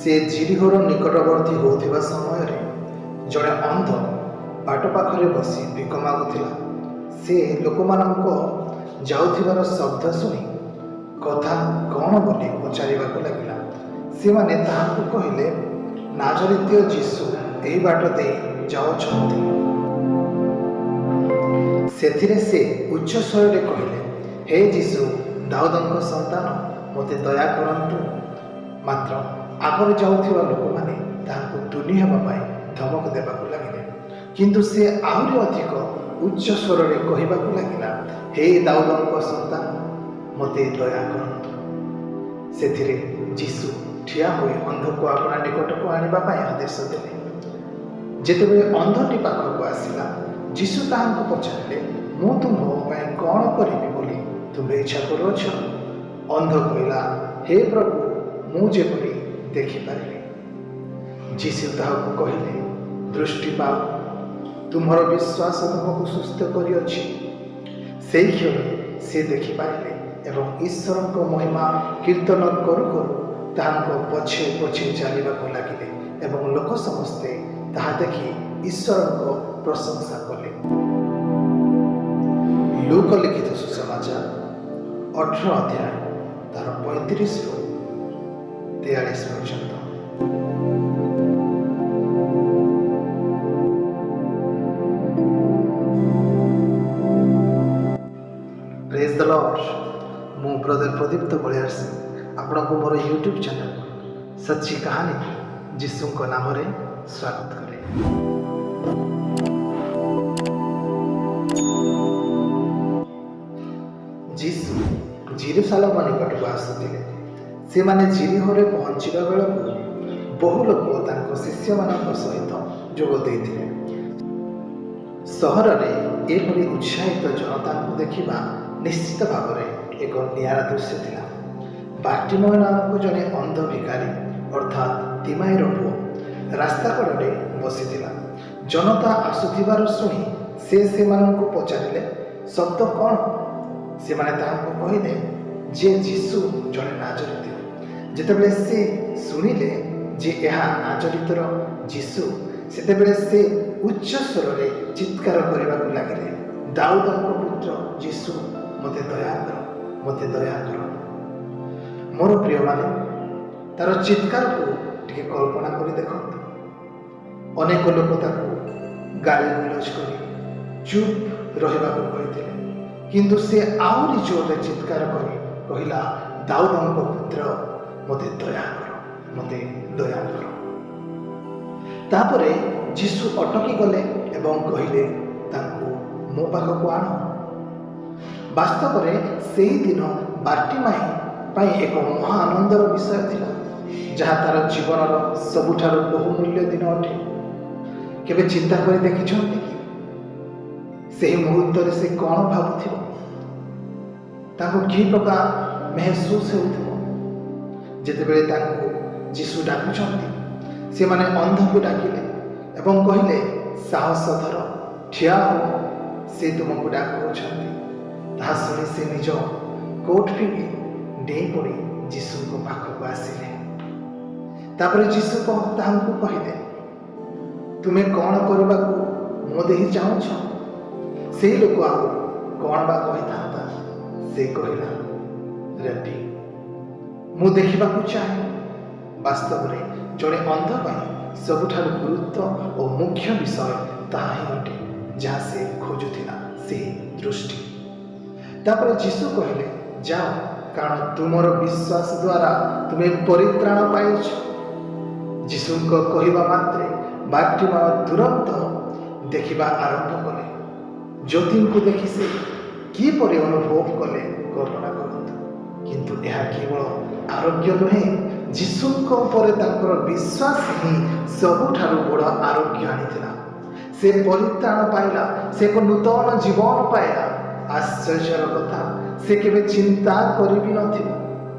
ସେ ଯିରୀହୋର ନିକଟବର୍ତ୍ତୀ ହେଉଥିବା ସମୟରେ ଜଣେ ଅନ୍ଧ ବାଟ ପାଖରେ ବସି ଭିକ ମାଗୁଥିଲା। ସେ ଲୋକମାନଙ୍କ ଯାଉଥିବାର ଶବ୍ଦ ଶୁଣି କଥା କ'ଣ ବୋଲି ପଚାରିବାକୁ ଲାଗିଲା। ସେମାନେ ତାହାକୁ କହିଲେ, ନାଜରିତୀୟ ଯୀଶୁ ଏହି ବାଟ ଦେଇ ଯାଉଛନ୍ତି। ସେଥିରେ ସେ ଉଚ୍ଚ ସ୍ୱରରେ କହିଲେ, ହେ ଯୀଶୁ, ଦାଉଦଙ୍କ ସନ୍ତାନ, ମୋତେ ଦୟା କରନ୍ତୁ। ମାତ୍ର ଆଗରେ ଯାଉଥିବା ଲୋକମାନେ ତାହାଙ୍କୁ ତୁନି ହେବା ପାଇଁ ଧମକ ଦେବାକୁ ଲାଗିଲେ। କିନ୍ତୁ ସେ ଆହୁରି ଅଧିକ ଉଚ୍ଚ ସ୍ୱରରେ କହିବାକୁ ଲାଗିଲା, ହେ ଦାଉଦଙ୍କ ସନ୍ତାନ, ମୋତେ ଦୟା କରନ୍ତୁ। ସେଥିରେ ଯୀଶୁ ଠିଆ ହୋଇ ଅନ୍ଧକୁ ଆପଣା ନିକଟକୁ ଆଣିବା ପାଇଁ ଆଦେଶ ଦେଲେ। ଯେତେବେଳେ ଅନ୍ଧଟି ପାଖକୁ ଆସିଲା, ଯୀଶୁ ତାହାଙ୍କୁ ପଚାରିଲେ, ମୁଁ ତୁମ୍ଭ ପାଇଁ କ'ଣ କରିବି ବୋଲି ତୁମ୍ଭେ ଇଚ୍ଛା କରୁଅଛ? ଅନ୍ଧ କହିଲା, ହେ ପ୍ରଭୁ, ମୁଁ ଯେପରି ଦେଖିପାରିବି। ଯୀଶୁ ତାହାକୁ କହିଲେ, ଦୃଷ୍ଟି ପାଅ, ତୁମର ବିଶ୍ୱାସ ତୁମକୁ ସୁସ୍ଥ କରିଅଛି। ସେହି କ୍ଷଣି ସେ ଦେଖିପାରିଲେ ଏବଂ ଈଶ୍ୱରଙ୍କ ମହିମା କୀର୍ତ୍ତନ କରୁ କରୁ ତାହାଙ୍କ ପଛେ ପଛେ ଚାଲିବାକୁ ଲାଗିଲେ ଏବଂ ଲୋକ ସମସ୍ତେ ତାହା ଦେଖି ଈଶ୍ୱରଙ୍କ ପ୍ରଶଂସା କଲେ। ଲୂକ ଲିଖିତ ସୁସମାଚାର 18 ଅଧ୍ୟାୟ, ତାର 35ରୁ 43 ପର୍ଯ୍ୟନ୍ତ। Praise the Lord. ମୁଁ ବ୍ରଦର ପ୍ରଦୀପ୍ତ ବଳିଆର ସିଂ ଆପଣଙ୍କୁ ମୋର ୟୁଟ୍ୟୁବ୍ ଚ୍ୟାନେଲ୍ ସଚ୍ଚି କାହାଣୀ ଯୀଶୁଙ୍କ ନାମରେ ସ୍ୱାଗତ କରେ। ଯୀଶୁ ଜିରୁସାଲମ ନିକଟକୁ ଆସୁଥିଲେ। ସେମାନେ ଜିରିହୋରେ ପହଞ୍ଚିବା ବେଳକୁ ବହୁ ଲୋକ ତାଙ୍କ ଶିଷ୍ୟମାନଙ୍କ ସହିତ ଯୋଗ ଦେଇଥିଲେ। ସହରରେ ଏପରି ଉତ୍ସାହିତ ଜନତାଙ୍କୁ ଦେଖିବା ନିଶ୍ଚିତ ଭାବରେ ଏକ ନିଆରା ଦୃଶ୍ୟ ଥିଲା। ବାର୍ଟିମୟ ନାମକ ଜଣେ ଅନ୍ଧ ଭିକାରୀ, ଅର୍ଥାତ୍ ତିମାଇର ପୁଅ, ରାସ୍ତା କଡ଼ରେ ବସିଥିଲା। ଜନତା ଆସୁଥିବାର ଶୁଣି ସେ ସେମାନଙ୍କୁ ପଚାରିଲେ, ଶବ୍ଦ କ'ଣ? ସେମାନେ ତାହାଙ୍କୁ କହିଲେ ଯେ ଯୀଶୁ ଜଣେ ନାଜରିତୀୟ। ଯେତେବେଳେ ସେ ଶୁଣିଲେ ଯେ ଏହା ନାଜରିତର ଯୀଶୁ, ସେତେବେଳେ ସେ ଉଚ୍ଚ ସ୍ୱରରେ ଚିତ୍କାର କରିବାକୁ ଲାଗିଲେ, ଦାଉଦଙ୍କ ପୁତ୍ର ଯୀଶୁ, ମୋତେ ଦୟା କର, ମୋତେ ଦୟା କର। ମୋର ପ୍ରିୟମାନେ, ତାର ଚିତ୍କାରକୁ ଟିକେ କଳ୍ପନା କରି ଦେଖନ୍ତୁ। ଅନେକ ଲୋକ ତାକୁ ଗାଳି ଗୁଲଜ କରି ଚୁପ୍ ରହିବାକୁ କହିଥିଲେ, କିନ୍ତୁ ସେ ଆହୁରି ଜୋରରେ ଚିତ୍କାର କରି କହିଲା, ଦାଉଦଙ୍କ ପୁତ୍ର, ମୋତେ ଦୟା କର, ମୋତେ ଦୟା କର। ତାପରେ ଯୀଶୁ ଅଟକି ଗଲେ ଏବଂ କହିଲେ, ତାଙ୍କୁ ମୋ ପାଖକୁ ଆଣ। ବାସ୍ତବରେ ସେହି ଦିନ ବାର୍ଟିମାଇ ପାଇଁ ଏକ ମହା ଆନନ୍ଦର ବିଷୟ ଥିଲା, ଯାହା ତାର ଜୀବନର ସବୁଠାରୁ ବହୁମୂଲ୍ୟ ଦିନ ଅଟେ। କେବେ ଚିନ୍ତା କରି ଦେଖିଛନ୍ତି କି, ସେହି ମୁହୂର୍ତ୍ତରେ ସେ କ'ଣ ଭାବୁଥିବ? ତାଙ୍କୁ କି ପ୍ରକାର ମେହସୁସ ହେଉଥିବ, ଯେତେବେଳେ ତାଙ୍କୁ ଯୀଶୁ ଡାକୁଛନ୍ତି? ସେମାନେ ଅନ୍ଧକୁ ଡାକିଲେ ଏବଂ କହିଲେ, ସାହସ ଧର, ଠିଆ ହୁଅ, ସେ ତୁମକୁ ଡାକୁଅଛନ୍ତି। ତାହା ଶୁଣି ସେ ନିଜ କୋଟ୍ ଫିଙ୍ଗି ଡେଇଁ ପଡ଼ି ଯୀଶୁଙ୍କ ପାଖକୁ ଆସିଲେ। ତାପରେ ଯୀଶୁ ତାହାଙ୍କୁ କହିଲେ, ତୁମେ କ'ଣ କରିବାକୁ ମୋ ଦେହି ଚାହୁଁଛ? ସେଇ ଲୋକ ଆଉ କ'ଣ ବା କହିଥାନ୍ତା? ସେ କହିଲା, ରବି, ମୁଁ ଦେଖିବାକୁ ଚାହେଁ। ବାସ୍ତବରେ ଜଣେ ଅନ୍ଧ ପାଇଁ ସବୁଠାରୁ ଗୁରୁତ୍ୱ ଓ ମୁଖ୍ୟ ବିଷୟ ତାହା ହିଁ ଅଟେ, ଯାହା ସେ ଖୋଜୁଥିଲା, ସେହି ଦୃଷ୍ଟି। ତାପରେ ଯୀଶୁ କହିଲେ, ଯାଅ, କାରଣ ତୁମର ବିଶ୍ୱାସ ଦ୍ୱାରା ତୁମେ ପରିତ୍ରାଣ ପାଇଛ। ଯୀଶୁଙ୍କ କହିବା ମାତ୍ରେ ବାର୍ଟିମୟ ତୁରନ୍ତ ଦେଖିବା ଆରମ୍ଭ କଲେ। ଜ୍ୟୋତିଙ୍କୁ ଦେଖି ସେ କିପରି ଅନୁଭବ କଲେ, କଳ୍ପନା କରନ୍ତୁ। କିନ୍ତୁ ଏହା କେବଳ ଆରୋଗ୍ୟ ନୁହେଁ, ଯୀଶୁଙ୍କ ଉପରେ ତାଙ୍କର ବିଶ୍ୱାସ ହିଁ ସବୁଠାରୁ ବଡ଼ ଆରୋଗ୍ୟ ଆଣିଥିଲା। ସେ ପରିତ୍ରାଣ ପାଇଲା, ସେ ଏକ ନୂତନ ଜୀବନ ପାଇଲା। ଆଶ୍ଚର୍ଯ୍ୟର କଥା, ସେ କେବେ ଚିନ୍ତା କରିବି ନଥିବ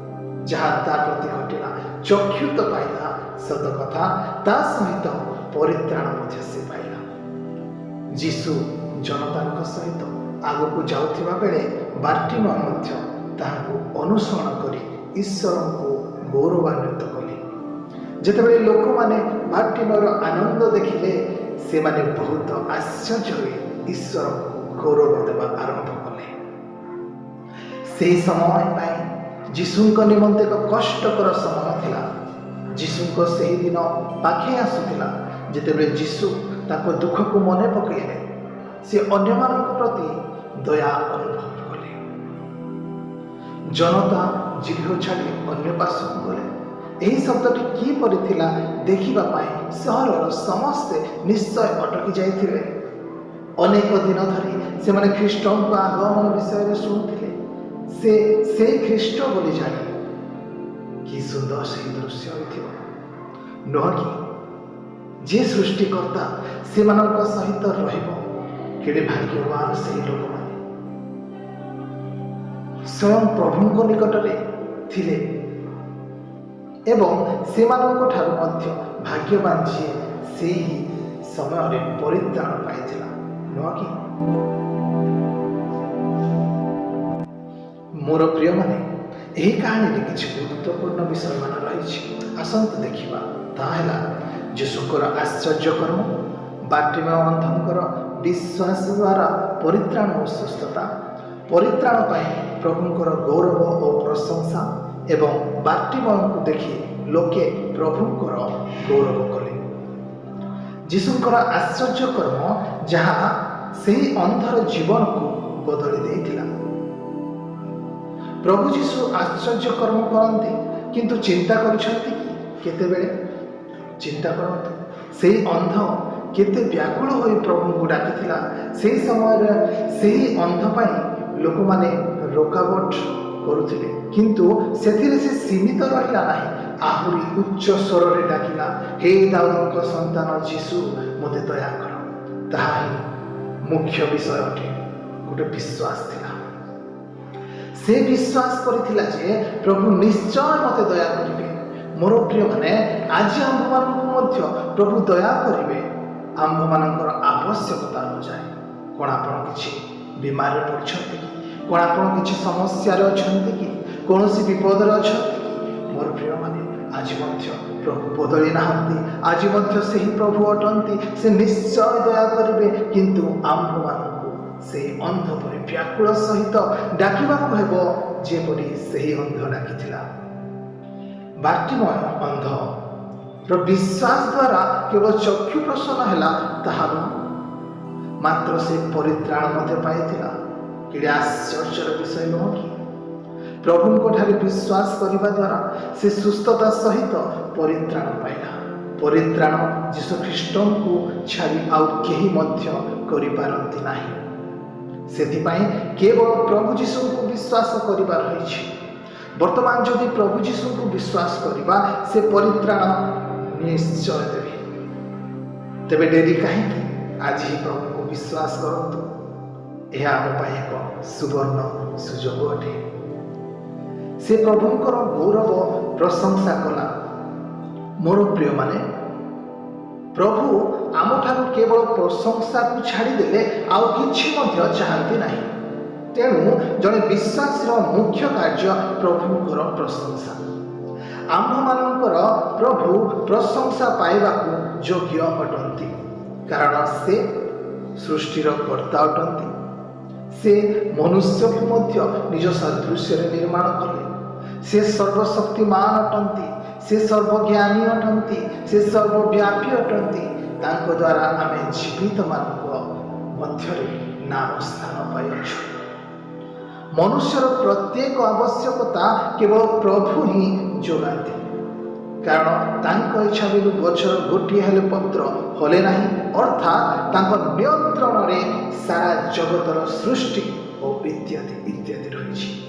ଯାହା ତା ପ୍ରତି ଘଟିଲା। ଚକ୍ଷୁ ତ ପାଇଲା ସତ କଥା, ତା ସହିତ ପରିତ୍ରାଣ ମଧ୍ୟ ସେ ପାଇଲା। ଯୀଶୁ ଜନତାଙ୍କ ସହିତ ଆଗକୁ ଯାଉଥିବା ବେଳେ ବାର୍ଟିମୟ ମଧ୍ୟ ତାହାଙ୍କୁ ଅନୁସରଣ କରି ଈଶ୍ୱରଙ୍କୁ ଗୌରବାନ୍ୱିତ କଲେ। ଯେତେବେଳେ ଲୋକମାନେ ବାର୍ଟିମୟର ଆନନ୍ଦ ଦେଖିଲେ, ସେମାନେ ବହୁତ ଆଶ୍ଚର୍ଯ୍ୟ ହୋଇ ଈଶ୍ୱରଙ୍କୁ ଗୌରବ ଦେବା ଆରମ୍ଭ କଲେ। ସେହି ସମୟ ପାଇଁ ଯୀଶୁଙ୍କ ନିମନ୍ତେ ଏକ କଷ୍ଟକର ସମୟ ଥିଲା। ଯୀଶୁଙ୍କ ସେହି ଦିନ ପାଖେଇ ଆସୁଥିଲା, ଯେତେବେଳେ ଯୀଶୁ ତାଙ୍କ ଦୁଃଖକୁ ମନେ ପକାଇଲେ। ସେ ଅନ୍ୟମାନଙ୍କ ପ୍ରତି ଦୟା ଅନୁଭବ କଲେ। ଜନତା ଯିରୀହୋ ଛାଡ଼ି ଅନ୍ୟ ପାର୍ଶ୍ୱକୁ ଗଲେ। ଏହି ଶବ୍ଦଟି କିପରି ଥିଲା ଦେଖିବା ପାଇଁ ସହରର ସମସ୍ତେ ନିଶ୍ଚୟ ଅଟକି ଯାଇଥିବେ। ଅନେକ ଦିନ ଧରି ସେମାନେ ଖ୍ରୀଷ୍ଟଙ୍କ ଆଗମନ ବିଷୟରେ ଶୁଣୁଥିଲେ, ସେ ସେଇ ଖ୍ରୀଷ୍ଟ ବୋଲି ଜାଣି। କି ସୁନ୍ଦର ସେହି ଦୃଶ୍ୟ ହୋଇଥିବ, ନୁହଁ କି? ଯିଏ ସୃଷ୍ଟିକର୍ତ୍ତା ସେମାନଙ୍କ ସହିତ ରହିବ, କେଡ଼େ ଭାଗ୍ୟବାନ ସେହି ଲୋକମାନେ। ସ୍ୱୟଂ ପ୍ରଭୁଙ୍କ ନିକଟରେ ଥିଲେ ଏବଂ ସେମାନଙ୍କ ଠାରୁ ମଧ୍ୟ ଭାଗ୍ୟବାନ ଯିଏ ସେହି ସମୟରେ ପରିତ୍ରାଣ ପାଇଥିଲା, ନୁହଁ କି? ମୋର ପ୍ରିୟମାନେ, ଏହି କାହାଣୀରେ କିଛି ଗୁରୁତ୍ୱପୂର୍ଣ୍ଣ ବିଷୟମାନ ରହିଛି। ଆସନ୍ତୁ ଦେଖିବା। ତାହା ହେଲା ଯୀଶୁଙ୍କର ଆଶ୍ଚର୍ଯ୍ୟ କର୍ମ, ବାର୍ଟିମୟ ଅନ୍ଧଙ୍କର ବିଶ୍ୱାସ ଦ୍ୱାରା ପରିତ୍ରାଣ ଓ ସୁସ୍ଥତା, ପରିତ୍ରାଣ ପାଇଁ ପ୍ରଭୁଙ୍କର ଗୌରବ ଓ ପ୍ରଶଂସା ଏବଂ ବାର୍ଟିମୟଙ୍କୁ ଦେଖି ଲୋକେ ପ୍ରଭୁଙ୍କର ଗୌରବ କଲେ। ଯୀଶୁଙ୍କର ଆଶ୍ଚର୍ଯ୍ୟ କର୍ମ, ଯାହା ସେହି ଅନ୍ଧର ଜୀବନକୁ ବଦଳି ଦେଇଥିଲା। ପ୍ରଭୁ ଯୀଶୁ ଆଶ୍ଚର୍ଯ୍ୟ କର୍ମ କରନ୍ତି, କିନ୍ତୁ ଚିନ୍ତା କରିଛନ୍ତି କି କେତେବେଳେ? ଚିନ୍ତା କରନ୍ତୁ, ସେଇ ଅନ୍ଧ କେତେ ବ୍ୟାକୁଳ ହୋଇ ପ୍ରଭୁଙ୍କୁ ଡାକିଥିଲା। ସେହି ସମୟରେ ସେହି ଅନ୍ଧ ପାଇଁ ଲୋକମାନେ ରୋକାବଟ କରୁଥିଲେ, କିନ୍ତୁ ସେଥିରେ ସେ ସୀମିତ ରହିଲା ନାହିଁ। ଆହୁରି ଉଚ୍ଚ ସ୍ୱରରେ ଡାକିଲା, "ହେ ଦାଉଦଙ୍କ ସନ୍ତାନ ଯୀଶୁ, ମୋତେ ଦୟା କର।" ତାହା ହିଁ ମୁଖ୍ୟ ବିଷୟ ଅଟେ। ଗୋଟେ ବିଶ୍ୱାସ ଥିଲା। ସେ ବିଶ୍ୱାସ କରିଥିଲା ଯେ ପ୍ରଭୁ ନିଶ୍ଚୟ ମୋତେ ଦୟା କରିବେ। ମୋର ପ୍ରିୟମାନେ, ଆଜି ଆମ୍ଭମାନଙ୍କୁ ମଧ୍ୟ ପ୍ରଭୁ ଦୟା କରିବେ ଆମ୍ଭମାନଙ୍କର ଆବଶ୍ୟକତା ଅନୁଯାୟୀ। କ'ଣ ଆପଣ କିଛି ବିମାରରେ ପଡ଼ିଛନ୍ତି କି? କ'ଣ ଆପଣ କିଛି ସମସ୍ୟାରେ ଅଛନ୍ତି କି? କୌଣସି ବିପଦରେ ଅଛନ୍ତି କି? ମୋର ପ୍ରିୟମାନେ, ଆଜି ମଧ୍ୟ ପ୍ରଭୁ ବଦଳି ନାହାନ୍ତି। ଆଜି ମଧ୍ୟ ସେହି ପ୍ରଭୁ ଅଟନ୍ତି। ସେ ନିଶ୍ଚୟ ଦୟା କରିବେ, କିନ୍ତୁ ଆମ୍ଭମାନଙ୍କୁ ସେହି ଅନ୍ଧ ପରି ବ୍ୟାକୁଳ ସହିତ ଡାକିବାକୁ ହେବ, ଯେପରି ସେହି ଅନ୍ଧ ଡାକିଥିଲା। ବାର୍ଟିମୟ ଅନ୍ଧର ବିଶ୍ୱାସ ଦ୍ୱାରା କେବଳ ଚକ୍ଷୁ ପ୍ରସନ୍ନ ହେଲା ତାହା ନୁହଁ, ମାତ୍ର ସେ ପରିତ୍ରାଣ ମଧ୍ୟ ପାଇଥିଲା। କେଡ଼େ ଆଶ୍ଚର୍ଯ୍ୟର ବିଷୟ ନୁହଁ କି? ପ୍ରଭୁଙ୍କ ଠାରେ ବିଶ୍ୱାସ କରିବା ଦ୍ୱାରା ସେ ସୁସ୍ଥତା ସହିତ ପରିତ୍ରାଣ ପାଇଲା। ପରିତ୍ରାଣ ଯୀଶୁଖ୍ରୀଷ୍ଟଙ୍କୁ ଛାଡ଼ି ଆଉ କେହି ମଧ୍ୟ କରିପାରନ୍ତି ନାହିଁ। ସେଥିପାଇଁ କେବଳ ପ୍ରଭୁ ଯୀଶୁଙ୍କୁ ବିଶ୍ୱାସ କରିବା ରହିଛି। ବର୍ତ୍ତମାନ ଯଦି ପ୍ରଭୁ ଯୀଶୁଙ୍କୁ ବିଶ୍ୱାସ କରିବା, ସେ ପରିତ୍ରାଣ ନିଶ୍ଚୟ ଦେବେ। ତେବେ ଡେରି କାହିଁକି? ଆଜି ହିଁ ପ୍ରଭୁଙ୍କୁ ବିଶ୍ୱାସ କରନ୍ତୁ। ଏହା ଆମ ପାଇଁ ଏକ ସୁବର୍ଣ୍ଣ ସୁଯୋଗ ଅଟେ। ସେ ପ୍ରଭୁଙ୍କର ଗୌରବ ପ୍ରଶଂସା କଲା। ମୋର ପ୍ରିୟମାନେ, ପ୍ରଭୁ ଆମଠାରୁ କେବଳ ପ୍ରଶଂସାକୁ ଛାଡ଼ିଦେଲେ ଆଉ କିଛି ମଧ୍ୟ ଚାହାନ୍ତି ନାହିଁ। ତେଣୁ ଜଣେ ବିଶ୍ୱାସୀର ମୁଖ୍ୟ କାର୍ଯ୍ୟ ପ୍ରଭୁଙ୍କର ପ୍ରଶଂସା। ଆମ୍ଭମାନଙ୍କର ପ୍ରଭୁ ପ୍ରଶଂସା ପାଇବାକୁ ଯୋଗ୍ୟ ଅଟନ୍ତି, କାରଣ ସେ ସୃଷ୍ଟିର କର୍ତ୍ତା ଅଟନ୍ତି। ସେ ମନୁଷ୍ୟକୁ ମଧ୍ୟ ନିଜ ସାଦୃଶ୍ୟରେ ନିର୍ମାଣ କଲେ। ସେ ସର୍ବଶକ୍ତିମାନ ଅଟନ୍ତି। ସେ ସର୍ବଜ୍ଞାନୀ ଅଟନ୍ତି। ସେ ସର୍ବବ୍ୟାପୀ ଅଟନ୍ତି। ତାଙ୍କ ଦ୍ୱାରା ଆମେ ଜୀବିତମାନଙ୍କ ମଧ୍ୟରେ ନାମ ସ୍ଥାନ ପାଇଅଛୁ। ମନୁଷ୍ୟର ପ୍ରତ୍ୟେକ ଆବଶ୍ୟକତା କେବଳ ପ୍ରଭୁ ହିଁ ଯୋଗାନ୍ତି, କାରଣ ତାଙ୍କ ଇଚ୍ଛା ବିନୁ ଗଛର ଗୋଟିଏ ହେଲେ ପତ୍ର ହଲେ ନାହିଁ। ଅର୍ଥାତ୍ ତାଙ୍କ ନିୟନ୍ତ୍ରଣରେ ସାରା ଜଗତର ସୃଷ୍ଟି ଓ ଇତ୍ୟାଦି ଇତ୍ୟାଦି ରହିଛି।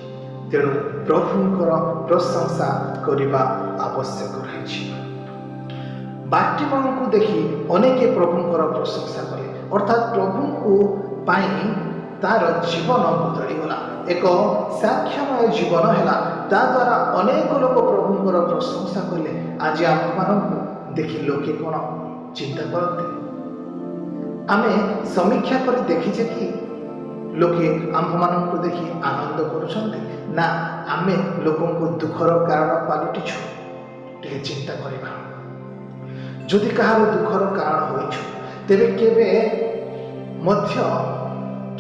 ତେଣୁ ପ୍ରଭୁଙ୍କର ପ୍ରଶଂସା କରିବା ଆବଶ୍ୟକ ରହିଛି। ବାର୍ଟିମୟଙ୍କୁ ଦେଖି ଅନେକ ପ୍ରଭୁଙ୍କର ପ୍ରଶଂସା କଲେ। ଅର୍ଥାତ୍ ପ୍ରଭୁଙ୍କୁ ପାଇଁ ତାର ଜୀବନ ବଦଳିଗଲା, ଏକ ସାକ୍ଷ୍ୟମୟ ଜୀବନ ହେଲା। ତା ଦ୍ୱାରା ଅନେକ ଲୋକ ପ୍ରଭୁଙ୍କର ପ୍ରଶଂସା କଲେ। ଆଜି ଆମ୍ଭମାନଙ୍କୁ ଦେଖି ଲୋକେ କ'ଣ ଚିନ୍ତା କରନ୍ତି? ଆମେ ସମୀକ୍ଷା କରି ଦେଖିଛେ କି ଲୋକେ ଆମ୍ଭମାନଙ୍କୁ ଦେଖି ଆନନ୍ଦ କରୁଛନ୍ତି, ନା ଆମେ ଲୋକଙ୍କୁ ଦୁଃଖର କାରଣ ପାଲଟିଛୁ? ଟିକେ ଚିନ୍ତା କରିବା। ଯଦି କାହାର ଦୁଃଖର କାରଣ ହୋଇଛୁ, ତେବେ କେବେ ମଧ୍ୟ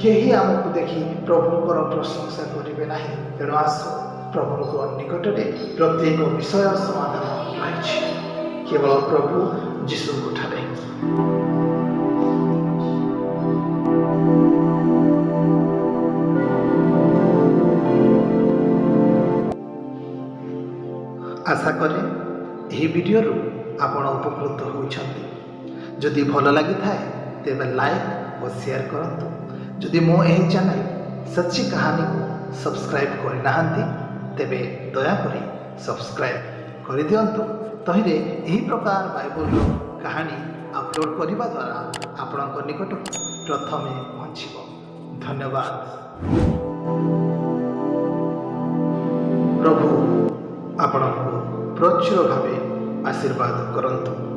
କେହି ଆମକୁ ଦେଖି ପ୍ରଭୁଙ୍କର ପ୍ରଶଂସା କରିବେ ନାହିଁ। ତେଣୁ ଆସ, ପ୍ରଭୁଙ୍କ ନିକଟରେ ପ୍ରତ୍ୟେକ ବିଷୟ ସମାଧାନ ରହିଛି, କେବଳ ପ୍ରଭୁ ଯୀଶୁଙ୍କ ଠାରେ। ଆଶା କରେ ଏହି ଭିଡ଼ିଓରୁ ଆପଣ ଉପକୃତ ହୋଇଛନ୍ତି। ଯଦି ଭଲ ଲାଗିଥାଏ, ତେବେ ଲାଇକ୍ ଓ ସେୟାର କରନ୍ତୁ। ଯଦି ମୋ ଏହି ଚ୍ୟାନେଲ୍ ସଚ୍ଚି କାହାଣୀକୁ ସବସ୍କ୍ରାଇବ୍ କରିନାହାନ୍ତି, ତେବେ ଦୟାକରି ସବସ୍କ୍ରାଇବ୍ କରିଦିଅନ୍ତୁ। ତହିଁରେ ଏହି ପ୍ରକାର ବାଇବଲର କାହାଣୀ ଅପଲୋଡ଼ କରିବା ଦ୍ୱାରା ଆପଣଙ୍କ ନିକଟକୁ ପ୍ରଥମେ ପହଞ୍ଚିବ। ଧନ୍ୟବାଦ। ପ୍ରଭୁ ଆପଣଙ୍କୁ ପ୍ରଚୁର ଭାବେ ଆଶୀର୍ବାଦ କରନ୍ତୁ।